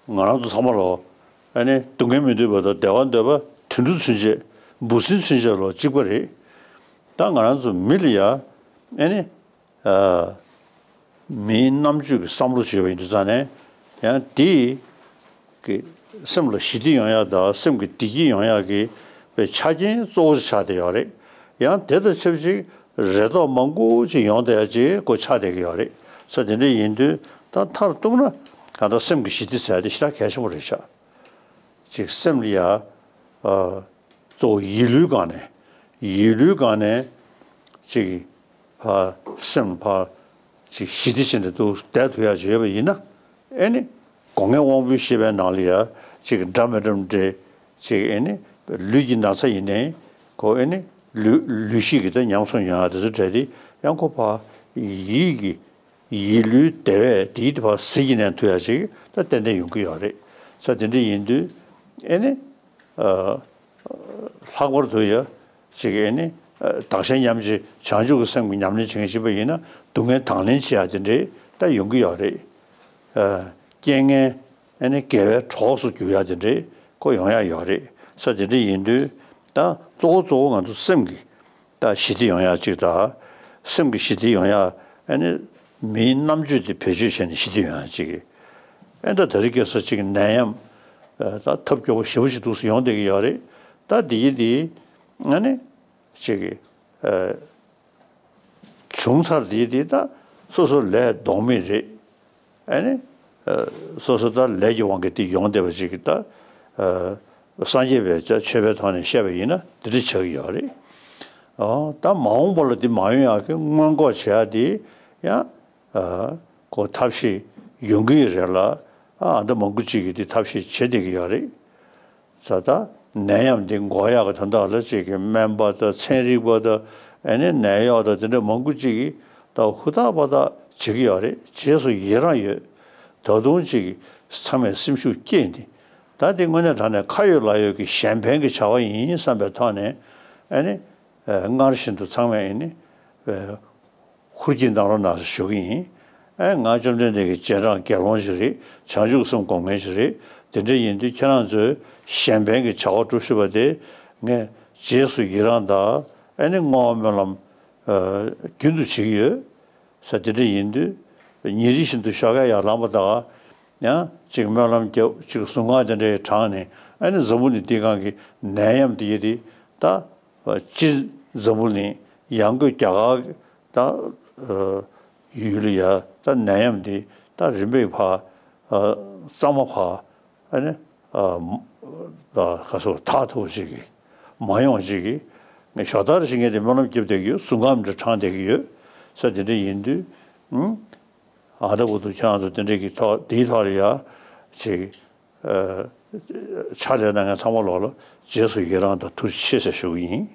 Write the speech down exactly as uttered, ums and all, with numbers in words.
ང་རང་ཚོ་ཚང་མ་ལོ་ཨ་ནི་སྡུག་བསྔལ་མི་འདོད་པ་དང་བདེ་བ་འདོད་པ་དུད་འགྲོ་ཚུན་ཆད་འབུ་སྲིན་ཚུན་ཆད་ལོ་གཅིག་པ་རེད། ད་ང་རང་ཚོ་མི་ལ་ཡ་ཨ་ནི་མིའི་རྣམ་དཔྱོད་ཀྱི་བསམ་བློ་བྱས་པ་ཡིན་དུས་ཙང་ནས་ཡང་དེ་གི་སེམས་ལ་ཞི་བདེ་ཡོང་ཡག་དང་སེམས་ཀྱི་བདེ་སྐྱིད་ཡོང་ཡག་གི་པའི་ཆ་རྐྱེན་གཙོ་བོ་ཆགས་བསྡད་ཡོད་རེད། ཡང་དེ་དང་ཆབས་ཅིག་རེ་དོགས་མང་པོ་ཅིག་ཡོང་བསྡད་ཡ་ཅིག་ཁོ་ཆགས་བསྡད་ཀྱི་ཡོད་རེད། ས་དེ་འདྲ་ཡིན་དུས་ད་མཐར་གཏུགས་ན་གང་ལྟར་སེམས་ཀྱི་ཞི་བདེ་ཟེར་ཡ་དེ་ཞེ་དྲག་གལ་ཆེན་པོ་རེད་ཤག་ཅིག་སེམས་ལ་ཡ་ཨ་གཙོ་བོ་ཡིད་བློའི་སྒང་ནས་ཡིད་བློའི་སྒང་ནས་ཅིག་ཕ་སེམས་ཕ་ཅིག་ཞི་བདེ་ཅན་དུ་འདུག་བསྡད་ཐུབ་ཡ་ཅིག་ཡོད་པ་ཡིན་ན་ཨེ་ནི་སྒོ་ལྔའི་དབང་པོའི་ཤེས་པའི་ནང་ལ་ཡ་ཅིག་འདྲ་མི་འདྲ་འདྲེ་ཅིག་ཨེ་ནི་ལུས་ཀྱི་ན་ཚ་ཡིན་ནའི་ཁོ་ཨེ་ནི་ལུས་ལུས་ཤེས་ཀྱི་ད་ཉམས་སུ་ཡོང་ཡ་དེ་ཚོ་འདྲ་དེ་ཡང་ཁོ་ཕ་ཡིད་ཀྱི་ཡིད་བློའི་བདེ་བས་དེའི་དེ་ཕར་ཟིལ་གྱིས་མནན་ཐུབ་ཡ་ཅིག་ད་ཏན་ཏན་ཡོང་གི་ཡོད་རེད། ས་དེ་འདྲ་ཡིན་དུས་ཨེ་ནི་ལྷག་པར་དུ་ཡ་ཅིག་ཨེ་ནི་བདག་གཞན་མཉམ་བརྗེ་བྱང་ཆུབ་ཀྱི་སེམས་ཀྱི་ཉམས་ལེན་བྱེད་མཁན་ཞིག་ཡིན་ན་སྡུག་བསྔལ་དང་ལེན་བྱེད་ཡ་དེ་འདྲ་ད་ཡོང་གི་ཡོད་རེད། རྐྱེན་ངན་ཨེ་ནི་དགེ་བའི་གྲོགས་སུ་འགྱུར་ཡ་དེ་འདྲ་ཁོ་ཡོང་ཡ་ཡོད་རེད། ས་དེ་འདྲ་ཡིན་དུས་ད་གཙོ་བོ་གཙོ་བོ་ང་ཚོ་སེམས་ཀྱི་ད་ཞི་བདེ་ཡོང་ཡག་ཅིག་དང་། སེམས་ཀྱི་ཞི་བདེ་ཡོང་ཡག་ཨ་ནི་མིའི་རྣམ་དཔྱོད་དེ་བེད་སྤྱོད་བྱས་ནས་ཞི་བདེ་ཡོང་ཡག་ཅིག་ཨ་ད་དེ་རིང་ཁ་སང་ཅིག་ནད་ཡམས་ད་ཐབས་སྐྱོ་པོ་ཞེ་པོ་ཞིག་འདུག་སེ་ཡོང་བསྡད་ཀྱི་ཡོད་རེད། ད་འདི་ཡི་འདི་ཨ་ནི་ཅིག་བྱུང་ཚར་འདི་འདི་ད་སོ་སོ་ལས་ལྡོག་མེད་རེད། ཨ་ནི། སོ་སོ་ད་ལས་ཀྱི་དབང་གིས་དེ་ཡོང་བསྡད་པ་ཅིག་གིས་ད། སངས་རྒྱས་པའི་ཆོས་པའི་ཐོག་ནས་བཤད་པ་ཡིན་ན་དེ་འདྲ་ཆགས་ཀྱི་ཡོད་རེད། ཨོ་ད་མ་འོངས་པ་ལ་དེ་མ་ཡོང་ཡག་གི་སྔོན་འགོག་བྱེད་ཡག་དེ་ཡང་། ཁོ་ཐབས་ཤེས་ཡོང་གི་ཡོད་རེད་ལ། ཨ་ད་མང་པོ་ཅིག་གིས་དེ་ཐབས་ཤེས་བྱེད་བསྡད་ཀྱི་ཡོད་རེད། ས་ད་ནད་ཡམས་འདི་འགོག་ཡག་གི་དོན་དག་ལ་ཅིག་གི་སྨན་པ་དང་ཚན་རིག་པ་དང་ཨ་ནི་ནད་གཡོག་དང་དེ་འདྲ་མང་པོ་ཅིག་གིས་ད་ཧུར་ཐག་པ་ཐག་བྱེད་ཀྱི་ཡོད་རེད། རྗེས་སུ་ཡི་རང་ཡོད། ད་དུང་ཅིག་ཚང་མས་སེམས་ཤུགས་བསྐྱེད་ནས་ད་འདི་དངོས་གནས་དྲང་གནས་ཁ་ཡོད་ལག་ཡོད་ཀྱི་གཞན་ཕན་གྱི་བྱ་བ་ཡིན་བསམ་པའི་ཐོག་ནས་ཨ་ནི་སྔར་བཞིན་དུ་ཚང་མས་ཨ་ནི། ཧུར་གྱིས་གནང་རོགས་གནང་ཞེས་ཞུ་གི་ཡིན། ཨེ་ང་བཅོམ་ལྡན་འདས་ཀྱི་རྗེས་འབྲང་དགེ་སློང་ཞིག་རེད། བྱང་ཆུབ་སེམས་སྒོམ་མཁན་ཞིག་རེད། དེ་འདྲ་ཡིན་དུས་ཁྱེད་རང་ཚོས་གཞན་ཕན་གྱི་བྱ་བ་སྒྲུབ་ཤེས་པ་དེ་ངས་རྗེས་སུ་ཡི་རང་དང་ཨེ་ནི་བསྔོ་བ་སྨོན་ལམ་རྒྱུན་དུ་བྱེད་ཀྱི་ཡོད། ས་དེ་འདྲ་ཡིན་དུས་ཉིན་རེ་བཞིན་དུ་ཞོགས་ཀས་ཡར་ལངས་པ་དང་ཡང་ཅིག་སྨོན་ལམ་རྒྱབ་ཅིག་གཟུངས་སྔགས་དེ་འདྲའི་བགྲངས་ནས་ཨེ་ནི་འཛམ་བུ་གླིང་འདིའི་སྒང་གི་ནད་ཡམས་དེ་ཡི་དེ་ད། སྤྱིར་འཛམ་བུ་གླིང་ཡང་སྒོས་རྒྱ་གར་ད་ཡུལ་ལ་ཡ་ད་ནད་ཡམས་འདི་ད་རིམ་པས་ཕར་གཙང་མ་ཕར་ཨ་ནི་ད་ག་སོ་དག་ཐུབ་ཅིག་གི་མ་ཡོང་ཅིག་གི་ངས་ཞོ་ལྟར་ཞིག་ངས་དེ་སྨོན་ལམ་རྒྱབ་བསྡད་ཀྱི་ཡོད། གཟུངས་སྔགས་འདྲ་བགྲངས་བསྡད་ཀྱི་ཡོད། ས་དེ་འདྲ་ཡིན་དུས་ཨ་ད་བུ་དུ་ཁྱེད་རང་ཚོ་དེ་འདྲ་གི་ཐོག་དེའི་ཐོག་ལ་ཡ་ཅིག་ཕྱག་ལས་གནང་མཁན་ཚང་མ་ལོག་ལ་རྗེས་སུ་ཡི་རང་དང་ཐུགས་རྗེ་ཆེ་ཟེར་ཞུ་གི་ཡིན།